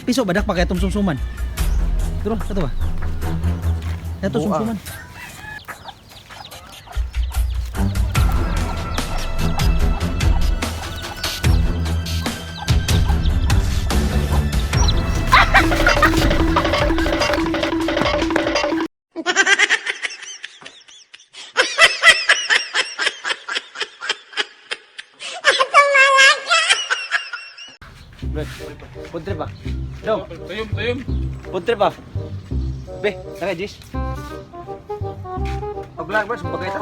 Piso ba dakpa kay atong sumsuman? Duro, kato ba? Ato Buang. sumsuman. Food trip ba? Dong, Tuyom, tuyom. food trip ba? Be, naka Jis. Pag-vlog bro, bagay ta.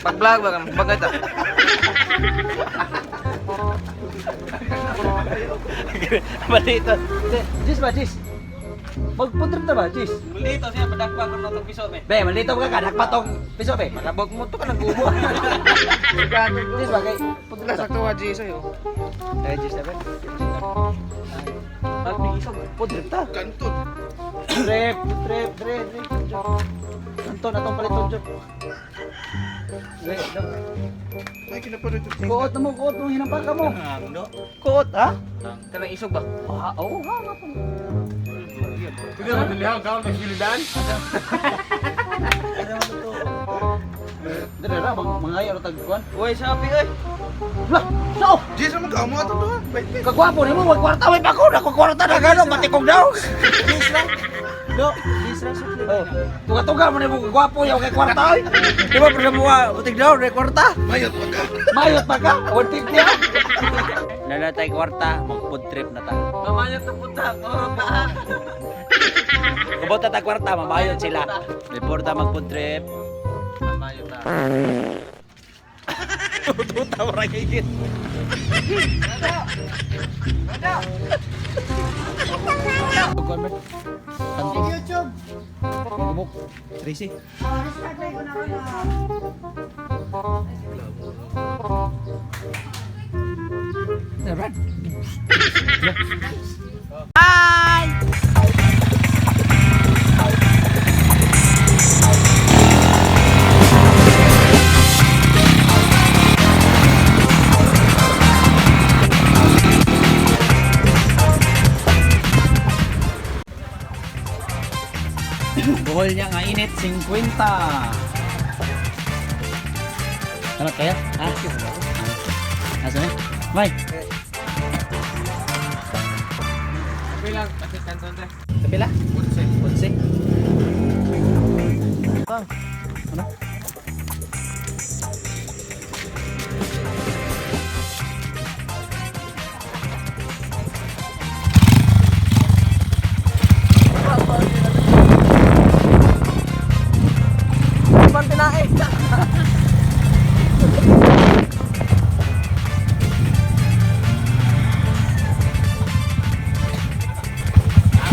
Pag-vlog ba, bagay ta. Malito. Jis ba, Jis? Mag food trip ta ba, Jis? Malito siya, padakpa ko na itong piso, be. Be, malito ka ka, dakpa tong piso be. Malabog mo to ka nag-ubo. Jis ba kay food trip ta? Sakto wa Jis ayo. Eh, Jis na ba? Food trip ta. Kantot. Trip, trip, trip, trip. Anton, atong paliton dyan. Be, dong. Ay, kinaparit. Kuot na mo, kuot mo, hinampaka mo. Kuot, ha? Kanang isog ba? Ah, oo, ha, nga po. Hindi na madalihan ka, nagsilidaan. Dire ra, mga ayaw tag kuan. Uy, sabi oy. Lah, so, Jis, naman ka, mo ato to. Bait, bait. kagwapo nimo, wag kwarta may pako, nako kwarta na gano, matikog daw. Do, Jis ra sukli. Oh, tuga-tuga mo nimo kagwapo yaw kay kwarta oy. Di ba pero mo butig daw re kwarta. Mayot pa ka. Mayot pa ka, 150 ah. Nanatay kwarta, mag food trip na ta. Mamaya to punta. Oh, ba. Kubot ta kwarta, mamayot sila. Before ta mag food trip. Mamayo ta. Tuta ora kay. Kanto. YouTube. Gumuk. Tracy. Oh, restart na ko na ron. Ah. Brad. Bye! Buhol niya nga init, 50. Ano kaya? Ha? Asa na? May. Bilang, kasi kanton te. Kapila? Utse. Onse. Ano? Pan tinae.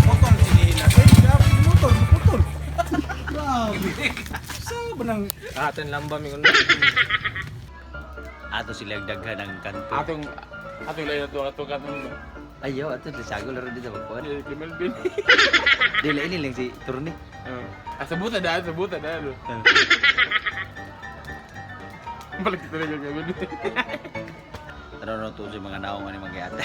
Putol, sinihila. Ay, grabe, putol, putol. Grabe. Sa ba nang... Aton lamba mi kuno. Ato sila daghan ang kanto. Atong... Atong layo na to, atong katong... Ayaw, ato sila sago laro dito magkuhan. Si Melvin. Dili ini lang si Turni. Ah, sabuta dahil, sabuta dahil. Balik kita lang kay Melvin. Tara no to si mga naong ani mga ate.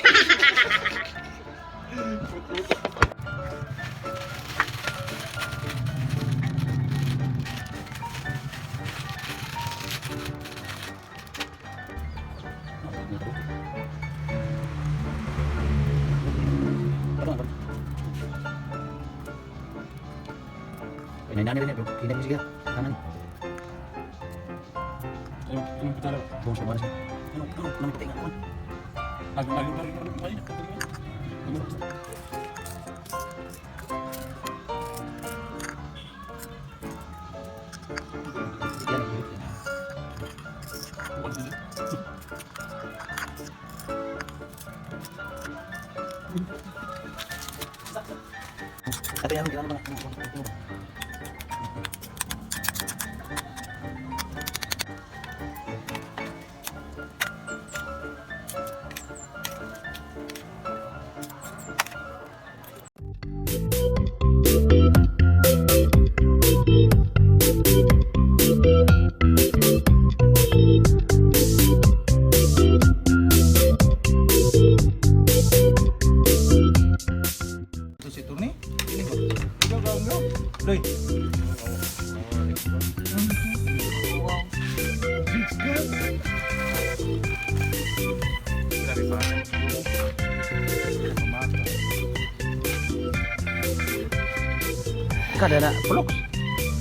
Kada na pulok.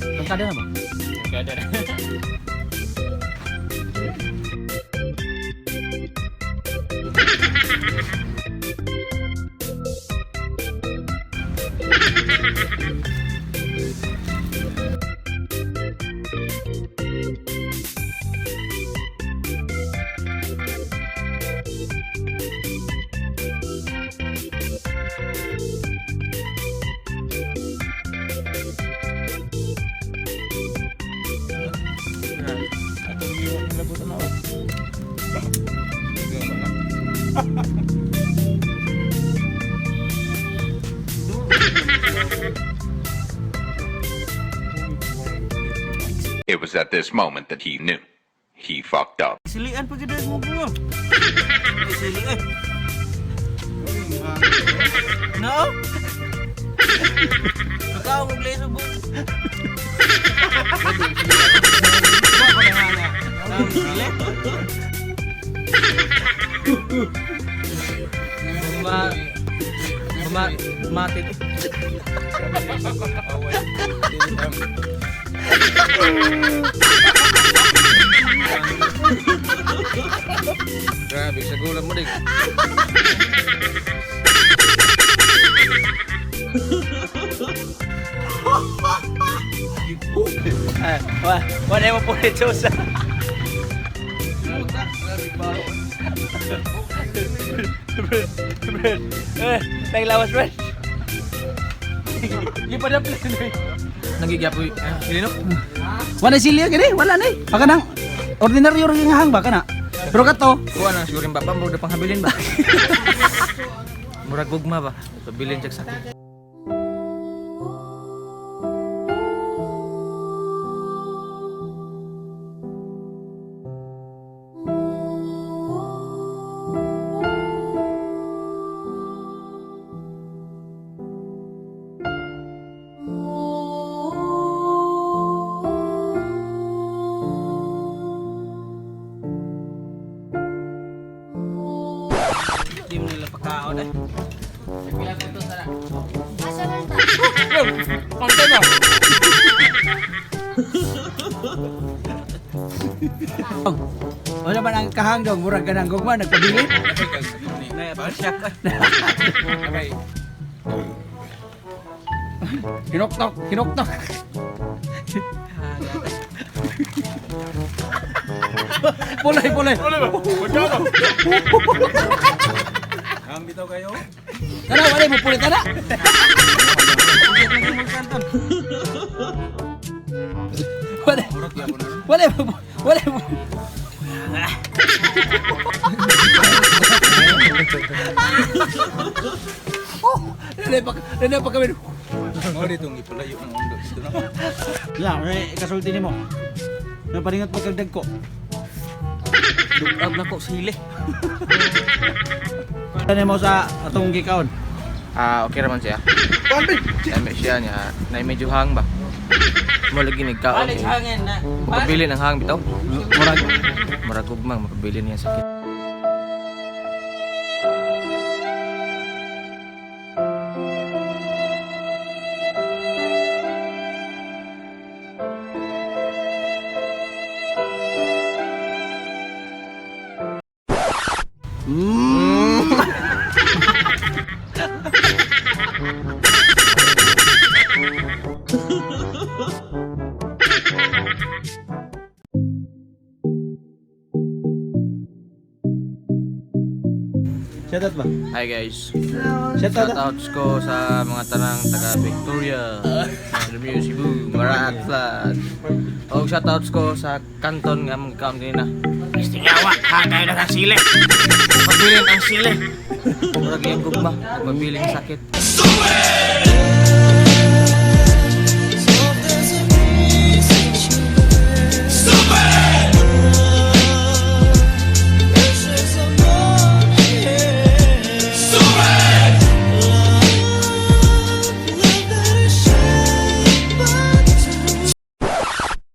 Ang kada na ba? Kada na. It was at this moment that he knew. He fucked up. Silian pa gid mo bunga. Sili eh. No? Kakao mo glaze mo. Ma ma matit. Grabe, sa gulang mo dik. Wa, wala mo pulit sa. Eh, naglawas bro. Yung padaplan eh. Nagigyapoy. Eh, Silino? Wala sili gani, wala na eh. Baka nang ordinaryo ra nga hang ba kana. Pero kato, Kuha na siguro yung baba, murag na panghabilin ba? Murag gugma ba? Pabilin siya sakit. di mo nila pagkaon eh. Asa man ta? Konti mo. Wala man ang kahang dong, murag ka ng gugma, nagpabilin. Hinoktok, hinoktok. Pulay, pulay. Ang bitaw kayo. Tara, wala mo pulit, tara. Wala. Wala mo. Wala mo. Oh, nanay pa kami. Mo ditong ipalayo ng undo dito na. Ya, may kasulti nimo. Naparingat pagkagdag ko. Dugag na ko sili. Ano mo sa atong gikaon? Ah, okay raman siya. Nami siya niya, na medyo hang ba. Mo lagi nagkaon. eh. Makabilin ang hang bitaw. Murag Murag gugma makabilin niya sakit. Shout out ba? Hi guys. Shout out. Shoutouts ko sa mga tanang taga Victoria, Romeo Cebu, Maraat Flag. O shoutouts ko sa kanton nga mga kaon kanina. Istingawa, ha kayo na ang sili. Pabilin ang sili. Murag iyang gugma, pabiling sakit.